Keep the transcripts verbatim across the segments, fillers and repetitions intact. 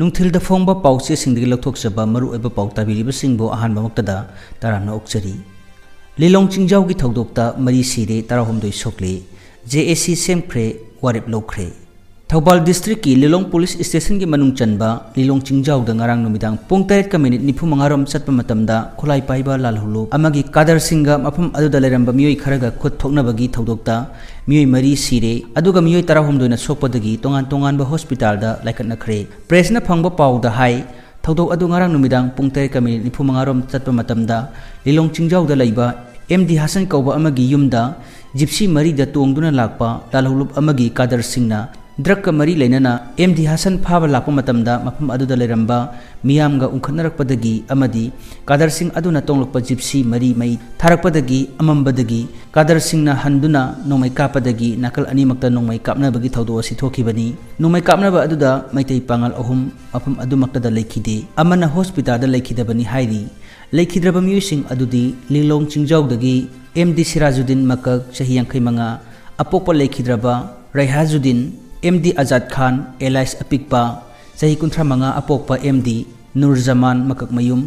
ꯅꯨꯡꯊꯤꯜꯗ ꯐꯣꯡꯕ ꯄꯥꯎꯆꯦꯁꯤꯡꯗꯒꯤ ꯂꯧꯊꯣꯛꯆꯕ ꯃꯔꯨꯑꯣꯏꯕ ꯄꯥꯎ ꯇꯥꯕꯤꯔꯤꯕꯁꯤꯡꯕꯨ ꯑꯍꯥꯟꯕꯃꯛꯇꯗ ꯇꯔꯥꯝꯅ ꯑꯣꯛꯆꯔꯤ꯫ ꯂꯤꯂꯣꯡ ꯆꯤꯡꯖꯥꯎꯒꯤ ꯊꯧꯗꯣꯛꯇ ꯃꯔꯤ ꯁꯤꯔꯦ, ꯇꯔꯥꯍꯨꯝꯗꯣꯏ ꯁꯣꯛꯂꯦ꯫ ꯖꯦ ꯑꯦ ꯁꯤ ꯁꯦꯝꯈ꯭ꯔꯦ, ꯋꯥꯔꯦꯞ ꯂꯧꯈ꯭ꯔꯦ꯫ ꯊꯧꯕꯥꯜ ꯗꯤꯁꯇ꯭ꯔꯤꯛꯀꯤ ꯂꯤꯂꯣꯡ ꯄꯨꯂꯤꯁ ꯁ꯭ꯇꯦꯁꯟꯒꯤ ꯃꯅꯨꯡ ꯆꯟꯕ ꯂꯤꯂꯣꯡ ꯆꯤꯡꯖꯥꯎꯗ ꯉꯔꯥꯡ ꯅꯨꯃꯤꯗꯥꯡ ꯄꯨꯡ ꯇꯔꯦꯠꯀ ꯃꯤꯅꯤꯠ ꯅꯤꯐꯨ ꯃꯉꯥꯔꯣꯝ ꯆꯠꯄ ꯃꯇꯝꯗ ꯈꯨꯠꯂꯥꯏ ꯄꯥꯏꯕ ꯂꯥꯜꯍꯧꯂꯨꯞ ꯑꯃꯒꯤ ꯀꯥꯗꯔꯁꯤꯡꯒ ꯃꯐꯝ ꯑꯗꯨꯗ ꯂꯩꯔꯝꯕ ꯃꯤꯑꯣꯏ ꯈꯔꯒ ꯈꯨꯠ ꯊꯣꯛꯅꯕꯒꯤ ꯊꯧꯗꯣꯛꯇ ꯃꯤꯑꯣꯏ ꯃꯔꯤ ꯁꯤꯔꯦ, ꯑꯗꯨꯒ ꯃꯤꯑꯣꯏ ꯇꯔꯥꯍꯨꯝꯗꯣꯏꯅ ꯁꯣꯛꯄꯗꯒꯤ ꯇꯣꯉꯥꯟ ꯇꯣꯉꯥꯟꯕ ꯍꯣꯁꯄꯤꯇꯥꯜꯗ ꯂꯥꯏꯀꯠꯅꯈ꯭ꯔꯦ꯫ ꯄ꯭ꯔꯦꯁꯅ ꯐꯪꯕ ꯄꯥꯎꯗ ꯍꯥꯏ, ꯊꯧꯗꯣꯛ ꯑꯗꯨ ꯉꯔꯥꯡ ꯅꯨꯃꯤꯗꯥꯡ ꯄꯨꯡ ꯇꯔꯦꯠꯀ ꯃꯤꯅꯤꯠ ꯅꯤꯐꯨ ꯃꯉꯥꯔꯣꯝ ꯆꯠꯄ ꯃꯇꯝꯗ ꯂꯤꯂꯣꯡ ꯆꯤꯡꯖꯥꯎꯗ ꯂꯩꯕ ꯑꯦꯝ ꯗꯤ ꯍꯥꯁꯟ ꯀꯧꯕ ꯑꯃꯒꯤ ꯌꯨꯝꯗ ꯖꯤꯞꯁꯤ ꯃꯔꯤꯗ ꯇꯣꯡꯗꯨꯅ ꯂꯥꯛꯄ ꯂꯥꯜꯍꯧꯂꯨꯞ ꯑꯃꯒꯤ ꯀꯥꯗꯔꯁꯤꯡꯅ ꯗ꯭ꯔꯒꯀ ꯃꯔꯤ ꯂꯩꯅꯅ ꯑꯦꯝ ꯗꯤ ꯍꯥꯁꯟ ꯐꯥꯕ ꯂꯥꯛꯄ ꯃꯇꯝꯗ ꯃꯐꯝ ꯑꯗꯨꯗ ꯂꯩꯔꯝꯕ ꯃꯤꯌꯥꯝꯒ ꯎꯪꯈꯠꯅꯔꯛꯄꯗꯒꯤ ꯑꯃꯗꯤ ꯀꯥꯗꯔꯁꯤꯡ ꯑꯗꯨꯅ ꯇꯣꯡꯂꯛꯄ ꯖꯤꯞꯁꯤ ꯃꯔꯤ ꯃꯩ ꯊꯥꯔꯛꯄꯗꯒꯤ ꯑꯃꯝꯕꯗꯒꯤ ꯀꯥꯗꯔꯁꯤꯡꯅ ꯍꯟꯗꯨꯅ ꯅꯣꯡꯃꯩ ꯀꯥꯞꯄꯗꯒꯤ ꯅꯥꯀꯜ ꯑꯅꯤꯃꯛꯇ ꯅꯣꯡꯃꯩ ꯀꯥꯞꯅꯕꯒꯤ ꯊꯧꯗꯣꯛ ꯑꯁꯤ ꯊꯣꯛꯈꯤꯕꯅꯤ꯫ ꯅꯣꯡꯃꯩ ꯀꯥꯞꯅꯕ ꯑꯗꯨꯗ ꯃꯩꯇꯩ ꯄꯥꯉꯜ ꯑꯍꯨꯝ ꯃꯐꯝ ꯑꯗꯨꯃꯛꯇꯗ ꯂꯩꯈꯤꯗꯦ, ꯑꯃꯅ ꯍꯣꯁꯄꯤꯇꯥꯜꯗ ꯂꯩꯈꯤꯗꯕꯅꯤ ꯍꯥꯏꯔꯤ꯫ ꯂꯩꯈꯤꯗ꯭ꯔꯕ ꯃꯤꯑꯣꯏꯁꯤꯡ ꯑꯗꯨꯗꯤ ꯂꯤꯂꯣꯡ ꯆꯤꯡꯖꯥꯎꯗꯒꯤ ꯑꯦꯝ ꯗꯤ ꯁꯤꯔꯥꯖꯨꯗꯤꯟ ꯃꯀꯛ ꯆꯍꯤ ꯌꯥꯡꯈꯩ ꯃꯉꯥ, ꯑꯄꯣꯛꯄ ꯂꯩꯈꯤꯗ꯭ꯔꯕ ꯔꯩꯍꯥꯖꯨꯗꯤꯟ, ꯑꯦꯝ ꯗꯤ ꯑꯖꯥꯗ ꯈꯥꯟ ꯑꯦꯂꯥꯏꯁ ꯑꯄꯤꯛꯄ ꯆꯍꯤ ꯀꯨꯟꯊ꯭ꯔꯥ ꯃꯉꯥ, ꯑꯄꯣꯛꯄ ꯑꯦꯝ ꯗꯤ ꯅꯨꯔꯖꯃꯥꯟ ꯃꯀꯛꯃꯌꯨꯝ,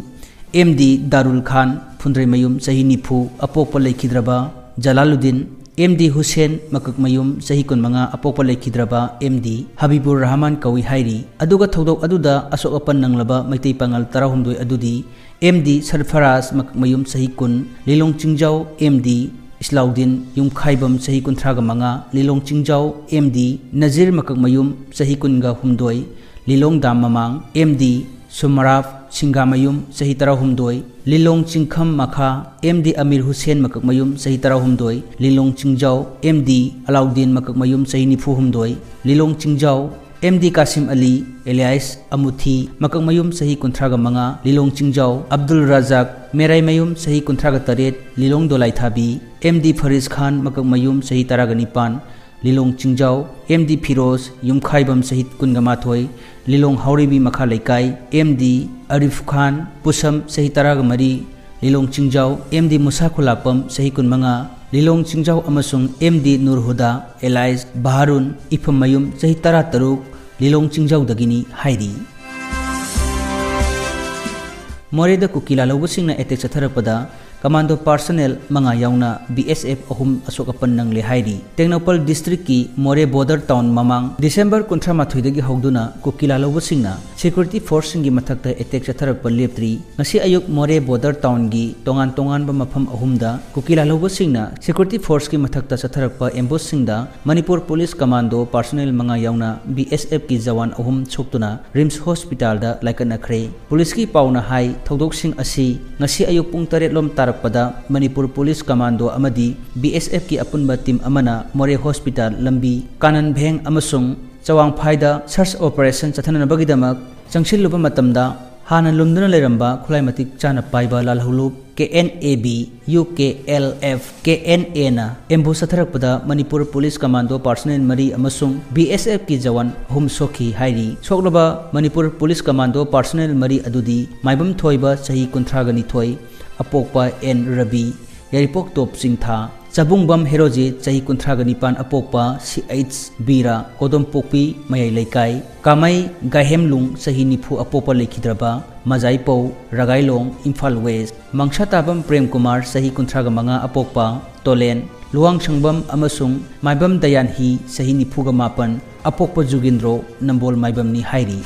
ꯑꯦꯝ ꯗꯤ ꯗꯥꯔꯨꯜ ꯈꯥꯟ ꯐꯨꯟꯗ꯭ꯔꯩꯃꯌꯨꯝ ꯆꯍꯤ ꯅꯤꯐꯨ, ꯑꯄꯣꯛꯄ ꯂꯩꯈꯤꯗ꯭ꯔꯕ ꯖꯂꯥꯂꯨꯗꯤꯟ, ꯑꯦꯝ ꯗꯤ ꯍꯨꯁꯦꯟ ꯃꯀꯛꯃꯌꯨꯝ ꯆꯍꯤ ꯀꯨꯟꯃꯉꯥ, ꯑꯄꯣꯛꯄ ꯂꯩꯈꯤꯗ꯭ꯔꯕ ꯑꯦꯝ ꯗꯤ ꯍꯕꯤꯕꯨꯔ ꯔꯍꯃꯥꯟ ꯀꯧꯏ ꯍꯥꯏꯔꯤ꯫ ꯑꯗꯨꯒ ꯊꯧꯗꯣꯛ ꯑꯗꯨꯗ ꯑꯁꯣꯛ ꯑꯄꯟ ꯅꯪꯂꯕ ꯃꯩꯇꯩ ꯄꯥꯉꯜ ꯇꯔꯥꯍꯨꯝꯗꯣꯏ ꯑꯗꯨꯗꯤ ꯑꯦꯝ ꯗꯤ ꯁꯔꯐꯔꯥꯖ ꯃꯀꯛꯃꯌꯨꯝ ꯆꯍꯤ ꯀꯨꯟ, ꯂꯤꯂꯣꯡ ꯆꯤꯡꯖꯥꯎ ꯑꯦꯝ ꯗꯤ ꯏꯁꯂꯥꯎꯗꯤꯟ ꯌꯨꯝꯈꯥꯏꯕꯝ ꯆꯍꯤ ꯀꯨꯟꯊ꯭ꯔꯥꯒ ꯃꯉꯥ, ꯂꯤꯂꯣꯡ ꯆꯤꯡꯖꯥꯎ ꯑꯦꯝ ꯗꯤ ꯅꯖꯤꯔ ꯃꯀꯛꯃꯌꯨꯝ ꯆꯍꯤ ꯀꯨꯟꯒ ꯍꯨꯝꯗꯣꯏ, ꯂꯤꯂꯣꯡ ꯗꯥꯝ ꯃꯃꯥꯡ ꯑꯦꯝ ꯗꯤ ꯁꯨꯃꯔꯥꯐ ꯁꯤꯡꯒꯥꯃꯌꯨꯝ ꯆꯍꯤ ꯇꯔꯥꯍꯨꯝꯗꯣꯏ, ꯂꯤꯂꯣꯡ ꯆꯤꯡꯈꯝ ꯃꯈꯥ ꯑꯦꯝ ꯗꯤ ꯑꯃꯤꯔ ꯍꯨꯁꯦꯟ ꯃꯀꯛꯃꯌꯨꯝ ꯆꯍꯤ ꯇꯔꯥꯍꯨꯝꯗꯣꯏ, ꯂꯤꯂꯣꯡ ꯆꯤꯡꯖꯥꯎ ꯑꯦꯝ ꯗꯤ ꯑꯂꯥꯎꯗꯤꯟ ꯃꯀꯛꯃꯌꯨꯝ ꯆꯍꯤ ꯅꯤꯐꯨ ꯍꯨꯝꯗꯣꯏ, ꯂꯤꯂꯣꯡ ꯆꯤꯡꯖꯥꯎ ꯑꯦꯝ ꯗꯤ ꯀꯥꯁꯤꯝ ꯑꯂꯤ ꯑꯦꯂꯤꯌꯥꯁ ꯑꯃꯨꯊꯤ ꯃꯀꯛꯃꯌꯨꯝ ꯆꯍꯤ ꯀꯨꯟꯊ꯭ꯔꯥꯒ ꯃꯉꯥ, ꯂꯤꯂꯣꯡ ꯆꯤꯡꯖꯥꯎ ꯑꯕꯗꯨꯜ ꯔꯖꯥꯛ ꯃꯦꯔꯥꯏꯃꯌꯨꯝ ꯆꯍꯤ ꯀꯨꯟꯊ꯭ꯔꯥꯒ ꯇꯔꯦꯠ, ꯂꯤꯂꯣꯡ ꯗꯣꯂꯥꯏꯊꯥꯕꯤ ꯑꯦꯝ ꯗꯤ ꯐꯔꯤꯁ ꯈꯥꯟ ꯃꯀꯛꯃꯌꯨꯝ ꯆꯍꯤ ꯇꯔꯥꯒ ꯅꯤꯄꯥꯟ, ꯂꯤꯂꯣꯡ ꯆꯤꯡꯖꯥꯎ ꯑꯦꯝ ꯗꯤ ꯐꯤꯔꯣꯖ ꯌꯨꯝꯈꯥꯏꯕꯝ ꯆꯍꯤ ꯀꯨꯟꯒ ꯃꯥꯊꯣꯏ, ꯂꯤꯂꯣꯡ ꯍꯥꯎꯔꯩꯕꯤ ꯃꯈꯥ ꯂꯩꯀꯥꯏ ꯑꯦꯝ ꯗꯤ ꯑꯔꯤꯐ ꯈꯥꯟ ꯄꯨꯁꯝ ꯆꯍꯤ ꯇꯔꯥꯒ ꯃꯔꯤ, ꯂꯤꯂꯣꯡ ꯆꯤꯡꯖꯥꯎ ꯑꯦꯝ ꯗꯤ ꯃꯨꯁꯥ ꯈꯨꯂꯥꯛꯄꯝ ꯆꯍꯤ ꯀꯨꯟꯃꯉꯥ, ꯂꯤꯂꯣꯡ ꯆꯤꯡꯖꯥꯎ ꯑꯃꯁꯨꯡ ꯑꯦꯝ ꯗꯤ ꯅꯨꯔ ꯍꯨꯗꯥ ꯑꯦꯂꯥꯏꯁ ꯕꯍꯥꯔꯨꯟ ꯏꯐꯝꯃꯌꯨꯝ ꯆꯍꯤ ꯇꯔꯥꯇꯔꯨꯛ, ꯂꯤꯂꯣꯡ ꯆꯤꯡꯖꯥꯎꯗꯒꯤꯅꯤ ꯍꯥꯏꯔꯤ꯫ ꯃꯣꯔꯦꯗ ꯀꯨꯀꯤ ꯂꯥꯜꯍꯧꯕꯁꯤꯡꯅ ꯑꯦꯇꯦꯛ ꯆꯠꯊꯔꯛꯄꯗ ꯀꯃꯥꯟꯗꯣ ꯄꯥꯔꯁꯅꯦꯜ ꯃꯉꯥ ꯌꯥꯎꯅ ꯕꯤ ꯑꯦꯁ ꯑꯦꯐ ꯑꯍꯨꯝ ꯑꯁꯣꯛ ꯑꯄꯟ ꯅꯪꯂꯦ ꯍꯥꯏꯔꯤ꯫ ꯇꯦꯡꯅꯧꯄꯜ ꯗꯤꯁꯇ꯭ꯔꯤꯛꯀꯤ ꯃꯣꯔꯦ ꯕꯣꯔꯗꯔ ꯇꯥꯎꯟ ꯃꯃꯥꯡ ꯗꯤꯁꯦꯝꯕꯔ ꯀꯨꯟꯊ꯭ꯔꯥ ꯃꯥꯊꯣꯏꯗꯒꯤ ꯍꯧꯗꯨꯅ ꯀꯨꯀꯤ ꯂꯥꯜꯍꯧꯕꯁꯤꯡꯅ ꯁꯦꯀ꯭ꯌꯨꯔꯤꯇꯤ ꯐꯣꯔꯁꯁꯤꯡꯒꯤ ꯃꯊꯛꯇ ꯑꯦꯇꯦꯛ ꯆꯠꯊꯔꯛꯄ ꯂꯦꯞꯇ꯭ꯔꯤ꯫ ꯉꯁꯤ ꯑꯌꯨꯛ ꯃꯣꯔꯦ ꯕꯣꯔꯗꯔ ꯇꯥꯎꯟꯒꯤ ꯇꯣꯉꯥꯟ ꯇꯣꯉꯥꯟꯕ ꯃꯐꯝ ꯑꯍꯨꯝꯗ ꯀꯨꯀꯤ ꯂꯥꯜꯍꯧꯕꯁꯤꯡꯅ ꯁꯦꯀ꯭ꯌꯨꯔꯤꯇꯤ ꯐꯣꯔꯁꯀꯤ ꯃꯊꯛꯇ ꯆꯠꯊꯔꯛꯄ ꯑꯦꯝꯕꯨꯁꯁꯤꯡꯗ ꯃꯅꯤꯄꯨꯔ ꯄꯨꯂꯤꯁ ꯀꯃꯥꯟꯗꯣ ꯄꯥꯔꯁꯅꯦꯜ ꯃꯉꯥ ꯌꯥꯎꯅ ꯕꯤ ꯑꯦꯁ ꯑꯦꯐꯀꯤ ꯖꯋꯥꯟ ꯑꯍꯨꯝ ꯁꯣꯛꯇꯨꯅ ꯔꯤꯝꯁ ꯍꯣꯁꯄꯤꯇꯥꯜꯗ ꯂꯥꯏꯀꯠꯅꯈ꯭ꯔꯦ꯫ ꯄꯨꯂꯤꯁꯀꯤ ꯄꯥꯎꯅ ꯍꯥꯏ, ꯊꯧꯗꯣꯛꯁꯤꯡ ꯑꯁꯤ ꯉꯁꯤ ꯑꯌꯨꯛ ꯄꯨꯡ ꯇꯔꯦꯠ ꯂꯣꯝ ꯇꯥꯔꯛꯄꯗ ꯃꯅꯤꯄꯨꯔ ꯄꯨꯂꯤꯁ ꯀꯃꯥꯟꯗꯣ ꯑꯃꯗꯤ ꯕꯤ ꯑꯦꯁ ꯑꯦꯐꯀꯤ ꯑꯄꯨꯟꯕ ꯇꯤꯝ ꯑꯃꯅ ꯃꯣꯔꯦ ꯍꯣꯁꯄꯤꯇꯥꯜ ꯂꯝꯕꯤ ꯀꯥꯅꯟ ꯚꯦꯡ ꯑꯃꯁꯨꯡ ꯆꯋꯥꯡꯐꯥꯏꯗ ꯁꯔꯆ ꯑꯣꯄꯔꯦꯁꯟ ꯆꯠꯊꯅꯅꯕꯒꯤꯗꯃꯛ ꯆꯪꯁꯤꯜꯂꯨꯕ ꯃꯇꯝꯗ, ꯍꯥꯟꯅ ꯂꯨꯝꯗꯨꯅ ꯂꯩꯔꯝꯕ ꯈꯨꯠꯂꯥꯏ ꯃꯇꯤꯛ ꯆꯥꯅ ꯄꯥꯏꯕ ꯂꯥꯜꯍꯧꯂꯨꯞ K N A B, U K L F, K N ꯑꯦꯅ ꯑꯦꯝꯕꯨꯁ ꯆꯠꯊꯔꯛꯄꯗ ꯃꯅꯤꯄꯨꯔ ꯄꯨꯂꯤꯁ ꯀꯃꯥꯟꯗꯣ ꯄꯥꯔꯁꯅꯦꯜ ꯃꯔꯤ ꯑꯃꯁꯨꯡ ꯕꯤ ꯑꯦꯁ ꯑꯦꯐꯀꯤ ꯖꯋꯥꯟ ꯑꯍꯨꯝ ꯁꯣꯛꯈꯤ ꯍꯥꯏꯔꯤ꯫ ꯁꯣꯛꯂꯕ ꯃꯅꯤꯄꯨꯔ ꯄꯨꯂꯤꯁ ꯀꯃꯥꯟꯗꯣ ꯄꯥꯔꯁꯅꯦꯜ ꯃꯔꯤ ꯑꯗꯨꯗꯤ ꯃꯥꯏꯕꯝ ꯊꯣꯏꯕ, ꯆꯍꯤ ꯀꯨꯟꯊ꯭ꯔꯥꯒ ꯅꯤꯊꯣꯏ, ꯑꯄꯣꯛꯄ ꯑꯦꯟ ꯔꯕꯤ, ꯌꯥꯏꯔꯤꯄꯣꯛ ꯇꯣꯞ ꯆꯤꯡꯊꯥ, ꯆꯕꯨꯡꯕꯝ ꯍꯦꯔꯣꯖꯤꯠ, ꯆꯍꯤ ꯀꯨꯟꯊ꯭ꯔꯥꯒ ꯅꯤꯄꯥꯟ, ꯑꯄꯣꯛꯄ ꯁꯤ ꯑꯩꯆ ꯕꯤꯔꯥ, ꯀꯣꯗꯣꯝꯄꯣꯛꯄꯤ ꯃꯌꯥꯏ ꯂꯩꯀꯥꯏ, ꯀꯥꯃꯩ ꯒꯥꯏꯍꯦꯝꯂꯨꯡ, ꯆꯍꯤ ꯅꯤꯐꯨ, ꯑꯄꯣꯛꯄ ꯂꯩꯈꯤꯗ꯭ꯔꯕ, ꯃꯖꯥꯏꯄꯧ, ꯔꯒꯥꯏꯂꯣꯡ, ꯏꯝꯐꯥꯜ ꯋꯦꯁ, ꯃꯪꯁꯥꯇꯥꯕꯝ ꯄ꯭ꯔꯦꯝ ꯀꯨꯃꯥꯔ, ꯆꯍꯤ ꯀꯨꯟꯊ꯭ꯔꯥꯒ ꯃꯉꯥ, ꯑꯄꯣꯛꯄ ꯇꯣꯂꯦꯟ, ꯂꯨꯋꯥꯡꯁꯪꯕꯝ ꯑꯃꯁꯨꯡ ꯃꯥꯏꯕꯝ ꯗꯌꯥꯟꯍꯤ, ꯆꯍꯤ ꯅꯤꯐꯨꯒ ꯃꯥꯄꯟ, ꯑꯄꯣꯛꯄ ꯖꯨꯒꯤꯟꯗ꯭ꯔꯣ, ꯅꯝꯕꯣꯜ ꯃꯥꯏꯕꯝꯅꯤ ꯍꯥꯏꯔꯤ꯫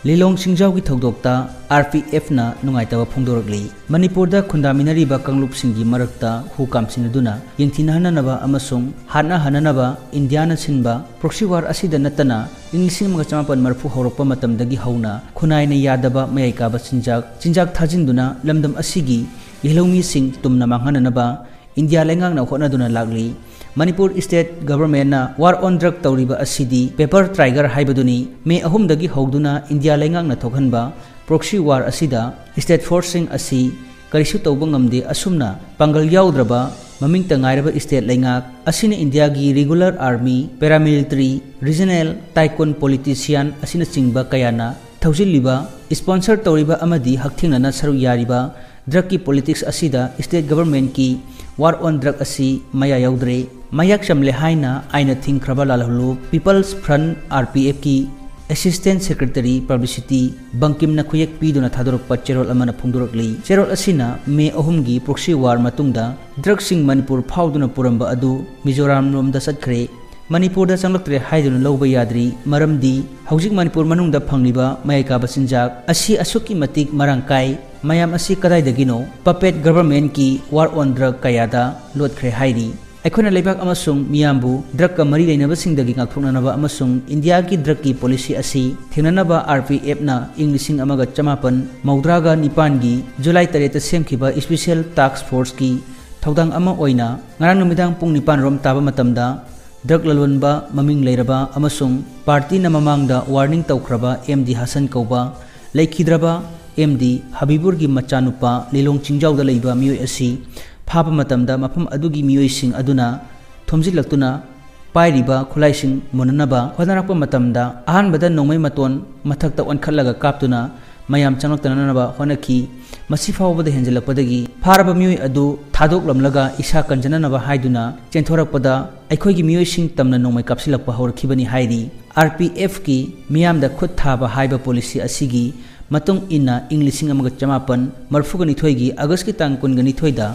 ꯂꯤꯂꯣꯡ ꯁꯤꯡꯖꯥꯎꯒꯤ ꯊꯧꯗꯣꯛꯇ ꯑꯥꯔ ꯄꯤ ꯑꯦꯐꯅ ꯅꯨꯡꯉꯥꯏꯇꯕ ꯐꯣꯡꯗꯣꯔꯛꯂꯤ꯫ ꯃꯅꯤꯄꯨꯔꯗ ꯈꯨꯟꯗꯥꯃꯤꯟꯅꯔꯤꯕ ꯀꯥꯡꯂꯨꯞꯁꯤꯡꯒꯤ ꯃꯔꯛꯇ ꯍꯨ ꯀꯥꯝꯁꯤꯟꯅꯗꯨꯅ ꯌꯦꯡꯊꯤꯅꯍꯟꯅꯅꯕ ꯑꯃꯁꯨꯡ ꯍꯥꯠꯅꯍꯟꯅꯅꯕ ꯏꯟꯗꯤꯌꯥꯅ ꯁꯤꯟꯕ ꯄ꯭ꯔꯣꯛꯁꯤ ꯋꯥꯔ ꯑꯁꯤꯗ ꯅꯠꯇꯅ ꯏꯪ ꯂꯤꯁꯤꯡ ꯑꯃꯒ ꯆꯃꯥꯄꯟ ꯃꯔꯤꯐꯨ ꯍꯧꯔꯛꯄ ꯃꯇꯝꯗꯒꯤ ꯍꯧꯅ ꯈꯨꯟꯅꯥꯏꯅ ꯌꯥꯗꯕ ꯃꯌꯥꯏ ꯀꯥꯕ ꯆꯤꯟꯖꯥꯛ, ꯆꯤꯟꯖꯥꯛ ꯊꯥꯖꯤꯟꯗꯨꯅ ꯂꯝꯗꯝ ꯑꯁꯤꯒꯤ ꯌꯦꯜꯍꯧꯃꯤꯁꯤꯡ ꯇꯨꯝꯅ ꯃꯥꯡꯍꯟꯅꯅꯕ ꯏꯟꯗꯤꯌꯥ ꯂꯩꯉꯥꯛꯅ ꯍꯣꯠꯅꯗꯨꯅ ꯂꯥꯛꯂꯤ꯫ Manipur state ꯒꯚꯔꯟꯃꯦꯟꯠꯅ war on drug ꯇꯧꯔꯤꯕ ꯑꯁꯤꯗꯤ ꯄꯦꯄꯔ ꯇꯥꯏꯒꯔ ꯍꯥꯏꯕꯗꯨꯅꯤ꯫ ꯃꯦ ꯑꯍꯨꯝꯗꯒꯤ ꯍꯧꯗꯨꯅ ꯏꯟꯗꯤꯌꯥ ꯂꯩꯉꯥꯛꯅ ꯊꯣꯛꯍꯟꯕ ꯄ꯭ꯔꯣꯛꯁꯤ ꯋꯥꯔ ꯑꯁꯤꯗ ꯁ꯭ꯇꯦꯠ ꯐꯣꯔꯁꯁꯤꯡ ꯑꯁꯤ ꯀꯔꯤꯁꯨ ꯇꯧꯕ ꯉꯝꯗꯦ꯫ ꯑꯁꯨꯝꯅ ꯄꯥꯡꯒꯜ ꯌꯥꯎꯗ꯭ꯔꯕ, ꯃꯃꯤꯡꯇ ꯉꯥꯏꯔꯕ ꯁ꯭ꯇꯦꯠ ꯂꯩꯉꯥꯛ ꯑꯁꯤꯅ ꯏꯟꯗꯤꯌꯥꯒꯤ ꯔꯤꯒꯨꯂꯔ ꯑꯥꯔꯃꯤ, ꯄꯦꯔꯥꯃꯤꯂꯤꯇꯔꯤ, ꯔꯤꯖꯅꯦꯜ, ꯇꯥꯏꯀꯨꯟ, ꯄꯣꯂꯤꯇꯤꯁꯤꯌꯥꯟ ꯑꯁꯤꯅꯆꯤꯡꯕ ꯀꯌꯥꯅ ꯊꯧꯖꯤꯜꯂꯤꯕ, ꯁ꯭ꯄꯣꯟꯁꯔ ꯇꯧꯔꯤꯕ ꯑꯃꯗꯤ ꯍꯛꯊꯦꯡꯅꯅ ꯁꯔꯨꯛ ꯌꯥꯔꯤꯕ ꯗ꯭ꯔꯒꯀꯤ ꯄꯣꯂꯤꯇꯤꯛꯁ ꯑꯁꯤꯗ ꯁ꯭ꯇꯦꯠ ꯒꯚꯔꯟꯃꯦꯟꯠꯀꯤ ꯋꯥꯔ ꯑꯣꯟ ꯗ꯭ꯔꯒ ꯑꯁꯤ ꯃꯌꯥ ꯌꯥꯎꯗ꯭ꯔꯦ꯫ ꯃꯌꯥꯛ ꯆꯝꯂꯦ ꯍꯥꯏꯅ ꯑꯥꯏꯟꯅ ꯊꯤꯡꯈ꯭ꯔꯕ ꯂꯥꯜꯍꯧꯂꯨꯞ ꯄꯤꯄꯜꯁ ꯐ꯭ꯔꯟꯠ, ꯑꯥꯔ ꯄꯤ ꯑꯦꯐꯀꯤ Assistant Secretary Publicity ꯕꯪꯀꯤꯝꯅ ꯈꯨꯌꯦꯛ ꯄꯤꯗꯨꯅ ꯊꯥꯗꯣꯔꯛꯄ ꯆꯦꯔꯣꯜ ꯑꯃꯅ ꯐꯣꯡꯗꯣꯔꯛꯂꯤ꯫ ꯆꯦꯔꯣꯜ ꯑꯁꯤꯅ ꯃꯦ ꯑꯍꯨꯝꯒꯤ proxy war ꯃꯇꯨꯡꯗ ꯗ꯭ꯔꯒꯁꯤꯡ ꯃꯅꯤꯄꯨꯔ ꯐꯥꯎꯗꯨꯅ ꯄꯨꯔꯝꯕ ꯑꯗꯨ ꯃꯤꯖꯣꯔꯥꯝ ꯂꯣꯝꯗ ꯆꯠꯈ꯭ꯔꯦ, ꯃꯅꯤꯄꯨꯔꯗ ꯆꯪꯂꯛꯇ꯭ꯔꯦ ꯍꯥꯏꯗꯨꯅ ꯂꯧꯕ ꯌꯥꯗ꯭ꯔꯤ꯫ ꯃꯔꯝꯗꯤ ꯍꯧꯖꯤꯛ ꯃꯅꯤꯄꯨꯔ ꯃꯅꯨꯡꯗ ꯐꯪꯂꯤꯕ ꯃꯌꯥꯏ ꯀꯥꯕ ꯆꯤꯟꯖꯥꯛ ꯑꯁꯤ ꯑꯁꯨꯛꯀꯤ ꯃꯇꯤꯛ ꯃꯔꯥꯡ ꯀꯥꯏ, ꯃꯌꯥꯝ ꯑꯁꯤ ꯀꯗꯥꯏꯗꯒꯤꯅꯣ? Puppet governmentꯀꯤ war on drug ꯀꯌꯥꯗ ꯂꯣꯠꯈ꯭ꯔꯦ ꯍꯥꯏꯔꯤ꯫ ꯑꯩꯈꯣꯏꯅ ꯂꯩꯕꯥꯛ ꯑꯃꯁꯨꯡ ꯃꯤꯌꯥꯝꯕꯨ ꯗ꯭ꯔꯒꯀ ꯃꯔꯤ ꯂꯩꯅꯕꯁꯤꯡꯗꯒꯤ ꯉꯥꯛꯊꯣꯛꯅꯅꯕ ꯑꯃꯁꯨꯡ ꯏꯟꯗꯤꯌꯥꯒꯤ ꯗ꯭ꯔꯒꯀꯤ ꯄꯣꯂꯤꯁꯤ ꯑꯁꯤ ꯊꯦꯡꯅꯅꯕ ꯑꯥꯔ ꯄꯤ ꯑꯦꯐꯅ ꯏꯪ ꯂꯤꯁꯤꯡ ꯑꯃꯒ ꯆꯃꯥꯄꯟ ꯃꯧꯗ꯭ꯔꯥꯒ ꯅꯤꯄꯥꯟꯒꯤ ꯖꯨꯂꯥꯏ ꯇꯔꯦꯠꯇ ꯁꯦꯝꯈꯤꯕ ꯏꯁꯄꯤꯁꯤꯌꯦꯜ ꯇꯥꯛꯁ ꯐꯣꯔꯁꯀꯤ ꯊꯧꯗꯥꯡ ꯑꯃ ꯑꯣꯏꯅ ꯉꯔꯥꯡ ꯅꯨꯃꯤꯗꯥꯡ ꯄꯨꯡ ꯅꯤꯄꯥꯟ ꯔꯣꯝ ꯇꯥꯕ ꯃꯇꯝꯗ ꯗ꯭ꯔꯒ ꯂꯂꯣꯟꯕ ꯃꯃꯤꯡ ꯂꯩꯔꯕ ꯑꯃꯁꯨꯡ ꯄꯥꯔꯇꯤꯅ ꯃꯃꯥꯡꯗ ꯋꯥꯔꯅꯤꯡ ꯇꯧꯈ꯭ꯔꯕ ꯑꯦꯝ ꯗꯤ ꯍꯁꯟ ꯀꯧꯕ ꯂꯩꯈꯤꯗ꯭ꯔꯕ ꯑꯦꯝ ꯗꯤ ꯍꯕꯤꯕꯨꯔꯒꯤ ꯃꯆꯥꯅꯨꯄꯥ ꯂꯤꯂꯣꯡ ꯆꯤꯡꯖꯥꯎꯗ ꯂꯩꯕ ꯃꯤꯑꯣꯏ ꯑꯁꯤ ꯐꯥꯕ ꯃꯇꯝꯗ ꯃꯐꯝ ꯑꯗꯨꯒꯤ ꯃꯤꯑꯣꯏꯁꯤꯡ ꯑꯗꯨꯅ ꯊꯣꯝꯖꯤꯜꯂꯛꯇꯨꯅ ꯄꯥꯏꯔꯤꯕ ꯈꯨꯠꯂꯥꯏꯁꯤꯡ ꯃꯨꯟꯅꯅꯕ ꯍꯣꯠꯅꯔꯛꯄ ꯃꯇꯝꯗ ꯑꯍꯥꯟꯕꯗ ꯅꯣꯡꯃꯩ ꯃꯇꯣꯟ ꯃꯊꯛꯇ ꯑꯣꯟꯈꯠꯂꯒ ꯀꯥꯞꯇꯨꯅ ꯃꯌꯥꯝ ꯆꯪꯂꯛꯇꯅꯅꯕ ꯍꯣꯠꯅꯈꯤ꯫ ꯃꯁꯤ ꯐꯥꯎꯕꯗ ꯍꯦꯟꯖꯤꯜꯂꯛꯄꯗꯒꯤ ꯐꯥꯔꯕ ꯃꯤꯑꯣꯏ ꯑꯗꯨ ꯊꯥꯗꯣꯛꯂꯝꯂꯒ ꯏꯁꯥ ꯀꯟꯖꯅꯅꯕ ꯍꯥꯏꯗꯨꯅ ꯆꯦꯟꯊꯣꯔꯛꯄꯗ ꯑꯩꯈꯣꯏꯒꯤ ꯃꯤꯑꯣꯏꯁꯤꯡ ꯇꯝꯅ ꯅꯣꯡꯃꯩ ꯀꯥꯞꯁꯤꯜꯂꯛꯄ ꯍꯧꯔꯛꯈꯤꯕꯅꯤ ꯍꯥꯏꯔꯤ꯫ ꯑꯥꯔ ꯄꯤ ꯑꯦꯐꯀꯤ ꯃꯤꯌꯥꯝꯗ ꯈꯨꯠ ꯊꯥꯕ ꯍꯥꯏꯕ ꯄꯣꯂꯤꯁꯤ ꯑꯁꯤꯒꯤ ꯃꯇꯨꯡ ꯏꯟꯅ ꯏꯪ ꯂꯤꯁꯤꯡ ꯑꯃꯒ ꯆꯃꯥꯄꯟ ꯃꯔꯤꯐꯨꯒ ꯅꯤꯊꯣꯏꯒꯤ ꯑꯥꯒꯁꯀꯤ ꯇꯥꯡ ꯀꯨꯟꯒ ꯅꯤꯊꯣꯏꯗ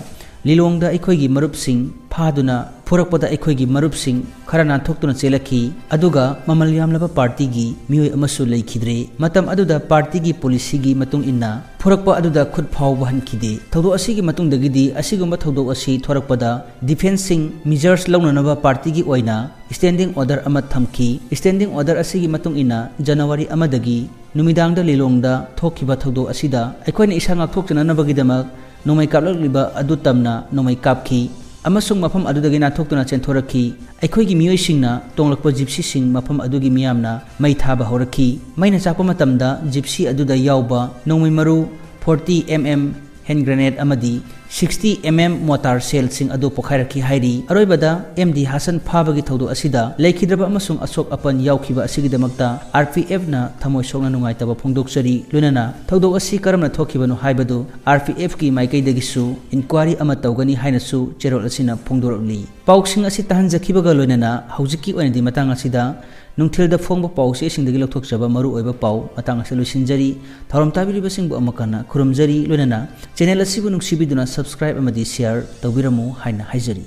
ꯂꯤꯂꯣꯡꯗ ꯑꯩꯈꯣꯏꯒꯤ ꯃꯔꯨꯞꯁꯤꯡ ꯐꯥꯗꯨꯅ ꯐꯨꯔꯛꯄꯗ ꯑꯩꯈꯣꯏꯒꯤ ꯃꯔꯨꯞꯁꯤꯡ ꯈꯔ ꯅꯥꯟꯊꯣꯛꯇꯨꯅ ꯆꯦꯜꯂꯛꯈꯤ, ꯑꯗꯨꯒ ꯃꯃꯜ ꯌꯥꯝꯂꯕ ꯄꯥꯔꯇꯤꯒꯤ ꯃꯤꯑꯣꯏ ꯑꯃꯁꯨ ꯂꯩꯈꯤꯗ꯭ꯔꯦ꯫ ꯃꯇꯝ ꯑꯗꯨꯗ ꯄꯥꯔꯇꯤꯒꯤ ꯄꯣꯂꯤꯁꯤꯒꯤ ꯃꯇꯨꯡ ꯏꯟꯅ ꯐꯨꯔꯛꯄ ꯑꯗꯨꯗ ꯈꯨꯠ ꯐꯥꯎꯕ ꯍꯟꯈꯤꯗꯦ꯫ ꯊꯧꯗꯣꯛ ꯑꯁꯤꯒꯤ ꯃꯇꯨꯡꯗꯒꯤꯗꯤ ꯑꯁꯤꯒꯨꯝꯕ ꯊꯧꯗꯣꯛ ꯑꯁꯤ ꯊꯣꯔꯛꯄꯗ defenceꯁꯤꯡ measures ꯂꯧꯅꯅꯕ ꯄꯥꯔꯇꯤꯒꯤ ꯑꯣꯏꯅ standing order ꯑꯃ ꯊꯝꯈꯤ꯫ Standing order ꯑꯁꯤꯒꯤ ꯃꯇꯨꯡ ꯏꯟꯅ ꯖꯅꯋꯥꯔꯤ ꯑꯃꯗꯒꯤ ꯅꯨꯃꯤꯗꯥꯡꯗ ꯂꯤꯂꯣꯡꯗ ꯊꯣꯛꯈꯤꯕ ꯊꯧꯗꯣꯛ ꯑꯁꯤꯗ ꯑꯩꯈꯣꯏꯅ ꯏꯁꯥ ꯉꯥꯛꯊꯣꯛꯆꯅꯅꯕꯒꯤꯗꯃꯛ ꯅꯣꯡꯃꯩ ꯀꯥꯞꯂꯛꯂꯤꯕ ꯑꯗꯨ ꯇꯝꯅ ꯅꯣꯡꯃꯩ ꯀꯥꯞꯈꯤ ꯑꯃꯁꯨꯡ ꯃꯐꯝ ꯑꯗꯨꯗꯒꯤ ꯅꯥꯟꯊꯣꯛꯇꯨꯅ ꯆꯦꯟꯊꯣꯔꯛꯈꯤ꯫ ꯑꯩꯈꯣꯏꯒꯤ ꯃꯤꯑꯣꯏꯁꯤꯡꯅ ꯇꯣꯡꯂꯛꯄ ꯖꯤꯞꯁꯤꯁꯤꯡ ꯃꯐꯝ ꯑꯗꯨꯒꯤ ꯃꯤꯌꯥꯝꯅ ꯃꯩ ꯊꯥꯕ ꯍꯧꯔꯛꯈꯤ꯫ ꯃꯩꯅ ꯆꯥꯛꯄ ꯃꯇꯝꯗ ꯖꯤꯞꯁꯤ ꯑꯗꯨꯗ ꯌꯥꯎꯕ ꯅꯣꯡꯃꯩ ꯃꯔꯨ forty M M hand grenade ꯑꯃꯗꯤ sixty M M mortar shellꯁꯤꯡ ꯑꯗꯨ ꯄꯣꯈꯥꯏꯔꯛꯈꯤ ꯍꯥꯏꯔꯤ꯫ ꯑꯔꯣꯏꯕꯗ ꯑꯦꯝ ꯗꯤ ꯍꯥꯁꯟ ꯐꯥꯕꯒꯤ ꯊꯧꯗꯣꯛ ꯑꯁꯤꯗ ꯂꯩꯈꯤꯗ꯭ꯔꯕ ꯑꯃꯁꯨꯡ ꯑꯁꯣꯛ ꯑꯄꯟ ꯌꯥꯎꯈꯤꯕ ꯑꯁꯤꯒꯤꯗꯃꯛꯇ ꯑꯥꯔ ꯄꯤ ꯑꯦꯐꯅ ꯊꯃꯣꯏ ꯁꯣꯛꯅ ꯅꯨꯡꯉꯥꯏꯇꯕ ꯐꯣꯡꯗꯣꯛꯆꯔꯤ꯫ ꯂꯣꯏꯅꯅ ꯊꯧꯗꯣꯛ ꯑꯁꯤ ꯀꯔꯝꯅ ꯊꯣꯛꯈꯤꯕꯅꯣ ꯍꯥꯏꯕꯗꯨ ꯑꯥꯔ ꯄꯤ ꯑꯦꯐꯀꯤ ꯃꯥꯏꯀꯩꯗꯒꯤꯁꯨ inquiry ꯑꯃ ꯇꯧꯒꯅꯤ ꯍꯥꯏꯅꯁꯨ ꯆꯦꯔꯣꯜ ꯑꯁꯤꯅ ꯐꯣꯡꯗꯣꯔꯛꯂꯤ꯫ ꯄꯥꯎꯁꯤꯡ ꯑꯁꯤ ꯇꯥꯍꯟꯖꯈꯤꯕꯒ ꯂꯣꯏꯅꯅ ꯍꯧꯖꯤꯛꯀꯤ ꯑꯣꯏꯅꯗꯤ ꯃꯇꯥꯡ ꯑꯁꯤꯗ ꯅꯨꯡꯊꯤꯜꯗ ꯐꯣꯡꯕ ꯄꯥꯎ ꯆꯦꯁꯤꯡꯗꯒꯤ ꯂꯧꯊꯣꯛꯆꯕ ꯃꯔꯨꯑꯣꯏꯕ ꯄꯥꯎ ꯃꯇꯥꯡ ꯑꯁꯤꯗ ꯂꯣꯏꯁꯤꯟꯖꯔꯤ꯫ ꯊꯧꯔꯝ ꯇꯥꯕꯤꯔꯤꯕꯁꯤꯡꯕꯨ ꯑꯃꯨꯛ ꯍꯟꯅ ꯈꯨꯔꯨꯝꯖꯔꯤ꯫ ꯂꯣꯏꯅꯅ ꯆꯦꯅꯦꯜ ꯑꯁꯤꯕꯨ ꯅꯨꯡꯁꯤꯕꯤꯗꯨꯅ subscribe ꯑꯃꯗꯤ share ꯇꯧꯕꯤꯔꯝꯃꯨ ꯍꯥꯏꯅ ꯍꯥꯏꯖꯔꯤ꯫